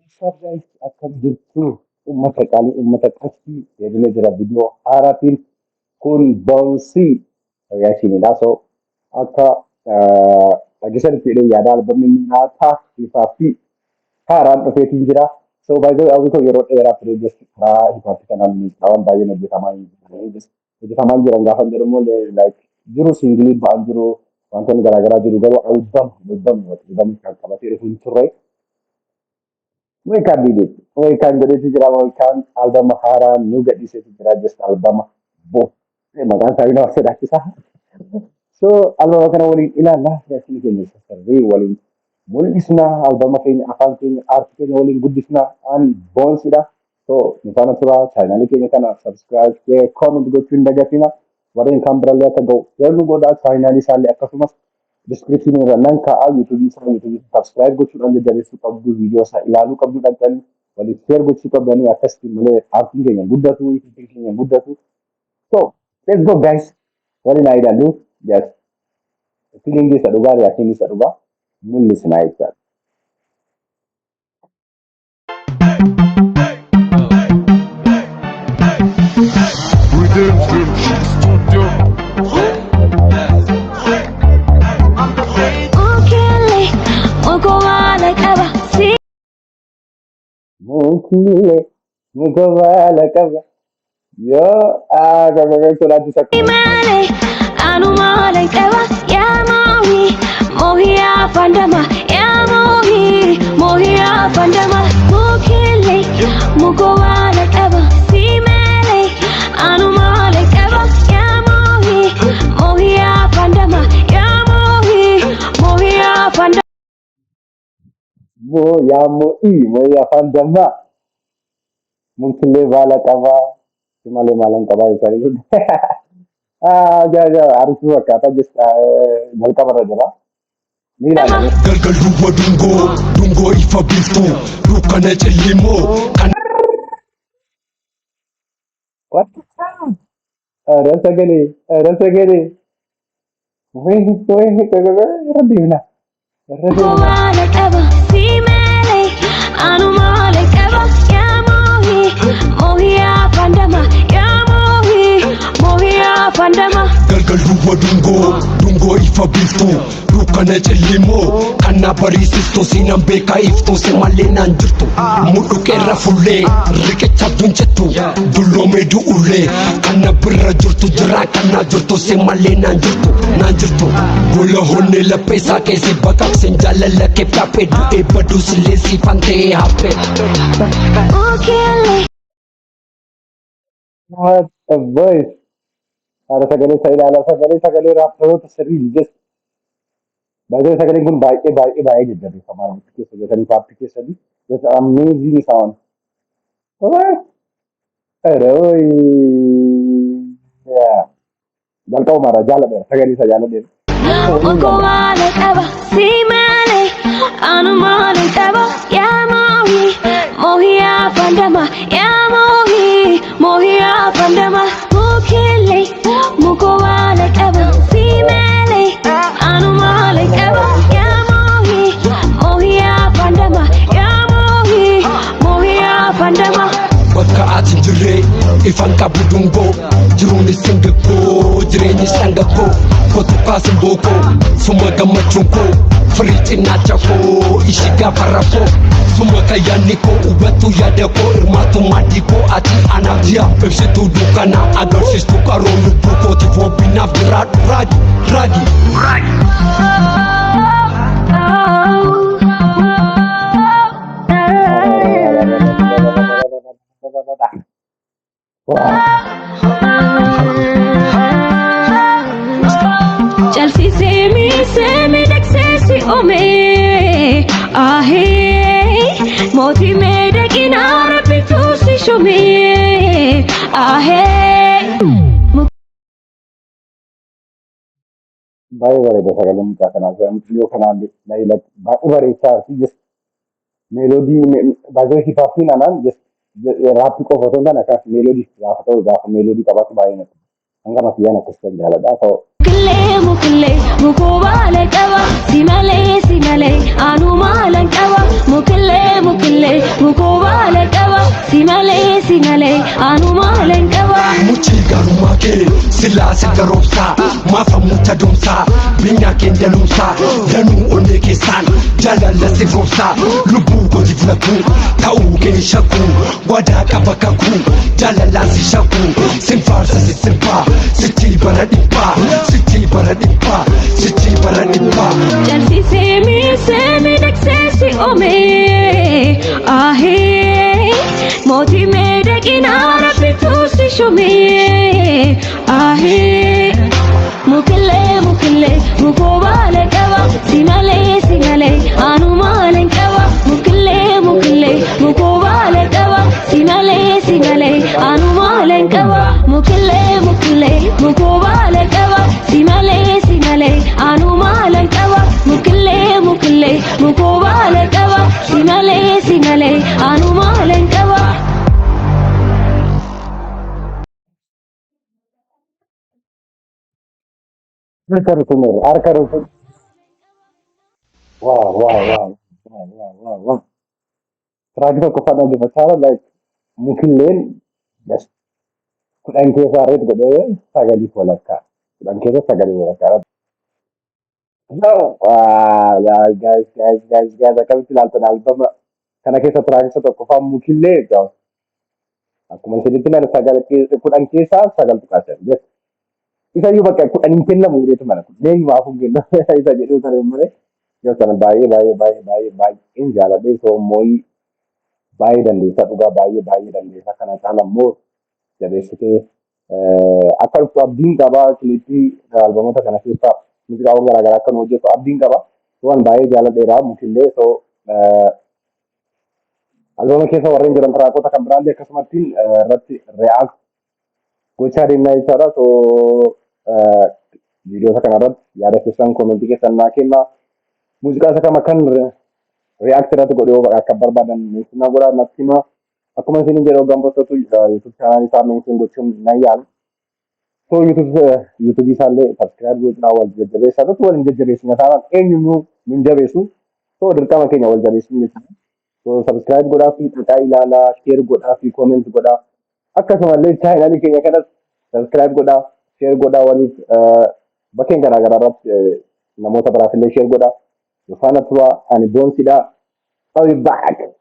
What's up guys, akkam jirtu ummata qaalii, ummata qashtii? Deebinee jira viidiyoo haaraatiin. Kun boonsii reactionidha. So akka dhageessanitti jedhee yaada, albamni nyaataa ifaa fi haaraan dhufeetiin jira. So by the way, hawwi koo yeroo dheeraa ture just karaa hip hop kanaan muuziqaawwan baay'een hojjetamaa hin jiran. Just hojjetamaa hin jiran gaafa jedhu immoo like jiru, single ba'an jiru, wantoonni garaagaraa jiru, garuu album kan qabatee dhufu hin turre. Weekaan did it. Weekaan godheetu jira. Weekaan albama haaraa nu gadhiiseetu jira. Just albama bo. Maqaan isaa nama sodaachisa. So albama kana waliin ilaalla. Reaction keenya sirrii waliin mul'isna. Albama keenya, afaan keenya, aartii keenya waliin guddisna. An boonsidha. So nu faana tura. Chaanaalii keenya kana subscribe, share, comment gochuu hin dagatina. Warreen kaan birallee akka ga'u share godhaa. Chaanaalii isaallee akkasumas description irra nan kaa'a. YouTube isaa, YouTube subscribe gochuudhaan jajjabeessuu qabdu, viidiyoo isaa ilaaluu qabdu, dhaqxanii waliif share gochuu qabdanii. Akkasitti malee aartiin keenya guddatu, YouTube keenya guddatu. So let's go guys, waliin haa ilaallu. Yes, feeling isa dhugaa, reaction isa dhugaa mul'isnaa jechaadha. Redemption Studio. Mukillee muka baala qaba si Mukilee muka baala qaba yoo sodaachisa akkuma. Malee anu maalan qaba, yaa moohii moohii afaan dama, yaa moohii moohii afaan dama. Mukillee muka baala qaba si malee anu maalan qaba, yaa moohii moohii afaan dama, yaa moohii moohii afaan dama. Moo yaa moo'ii moo'ii afaan dammaa, mukillee baala qabaa si malee maalan qabaa jechuudha. Ah, jaa jaa arsii fakkaata, just jalqabarra jira. Ni ilaalame. Galgal duwwa dungoo, dungoo ifa biiftuu, dukkana cillimoo kan What the sound? Ara sagalee, ara sagalee. Wee wee, irra deemna. Irra deemna. Baala qaba si malee anu maalan qaba, yaa moohii moohii afaan dama, yaa moohii moohii afaan dama. Galgal duwwa dungoo, dungoo ifa biiftuu, dukkana cillimoo kan na bariisistu, siinan beekaa iftuu, si malee naan jirtu. Mudhuqeerra fullee riqicha duncittu, dulloomee du'ullee kan na birra jirtu jiraa, kan na jirtu, si malee naan jirtu, naan jirtu. Gola honnee laphee isaa keessi baqaqseen jaalala kee faaphee, du'ee baduu sillee siifan ta'ee haphee. Mukillee What a voice. Ara sagalee isaa ilaala, sagalee sagalee raapparoota sirrii just. Baay'ee sagaleen kun baay'ee baay'ee baay'ee jajjabeeffamaa keessa jiranii paappii keessatti. Just amazing sound. What? Ara yeah. Jalqabumarraa jaaladheera, sagalee isaa jaaladheera. Muka baala qaba si malee anu maalan qaba, yaa moohii moohii afaan dama, yaa moohii moohii afaan dama. Mukillee muka baala qaba si malee anu maalan qaba, yaa moohii moohii afaan dama, yaa moohii moohii afaan dama. Bakka ati hin jirre ifan qabu dungoo, jiruunis singaggoo, jireenyis dhangaggoo, kotu kaasin bookoo, suma gammachuun koo firii cinaacha koo, ishii gaafa rakkoo suma kayyaanni koo, hubattu yaada koo, hirmaatu maaddii koo, ati anaaf ji'a, ibsituu dukkanaa, agarsiistuu qaroo lubbuu kootiif wabbinaaf jiraadhu, raagi raagi. Wow. Calsisee miisee miidhagsee si uumee, ahee, mootii miidhaginaa rabbitu si shumee, ahee. Baay'ee bareeda sagaleen mucaa kanaa. Mucayyoo kanaa baay'ee bareechaa fi just melody baay'ee hip hopiin anaan just rap qofa osoo hin taane akkas melody gaafa ta'u, gaafa melody qabaatu baay'ee natti. Hanga masiyyaan akkasitti jaaladha. Ta'u Mukillee mukillee mukuu baala qaba si malee, si malee anu maalan qaba, mukillee mukillee Mukoo baala qaba si malee si malee anu maalan qaba. Muchii gaarummaa kee silaa si garoomsaa, maafa mucha doomsaa, biyyaa keen daluumsaa, danuu onnee keessaan jaalala si roobsaa, lubbuu kooti fudhatu ta'uu kee shakkuu, wadaa qaba kakuu, jaalalaan si shakkuu, sin faarsa si sirbaa, sichi bara dhibbaa, sichi bara dhibbaa, sichi bara dhibbaa. Calsisee miisee miidhagsee si oomee ahee mootii miidhaginaa rabbitu si shumee ahee mukillee mukillee mukoo baala qaba si malee si malee anu maalan qaba mukillee mukillee mukoo baala qaba si malee si malee anu maalan qaba mukillee mukillee mukoo baala qaba si malee si malee anu maalan qaba mukillee mukillee mukoo baala qaba si malee si malee anu maalan qaba. Harka rukumeera, harka rukun. Wow, wow, wow, wow, wow, wow, wow. Track tokkoffaa dhaggeeffachaa like mukilleen just 10 keessaa rate godhee 9.5. 10 keessa 9.5. No, ah, guys, guys, guys, guys, akkamitti ilaaltan albama kana keessa track isa tokkoffaa mukillee? Akkuma isinitti mana 9 10 keessaa 9.5 jettu. Isayyuu bakka 10 hin kennamu jedheetu mana kun. Eenyumaaf hin kennamu isa jedhuu sana malee yoo sana baay'ee baay'ee baay'ee baay'ee baay'een jaaladhee. So mooyii baay'ee dandeessaa, dhugaa baay'ee baay'ee dandeessaa. Kana caala immoo jabeessitee akka dhuftu abdiin qaba. Clip albamoota kana keessaa muuziqaawwan garaagaraa akka nu hojjetu abdiin qaba. Waan baay'ee jaaladheera mukillee. So albama keessa warreen jiran trackota kan biraallee akkasumatti irratti react gochaa deemnaa jechaadha. So viidiyoota kana irratti yaada keessan comment keessan naa kennaa. Muuziqaa isa kam akkan react irratti godhee akka barbaadan mention godhaa, natti himaa. Akkuma isin jedhu hoggaan postotu YouTube channel isaa mention gochuun nan yaala. So YouTube isaallee subscribe gochuudhaan wal jajjabeessaa. Nuti wal hin jajjabeessina taanaan eenyuyyuu nu hin jabeessu. So dirqama keenya wal jabeessuun jechuudha. So subscribe godhaa fi dhaqaa ilaalaa, share godhaa fi comment godhaa. Akkasumallee channelii keenya kanas subscribe godhaa, share godhaa, waliif bakkeen garaa garaa irratti namoota biraaf illee share godhaa. Nu faana turaa, ani Boonsidha. I'll be back.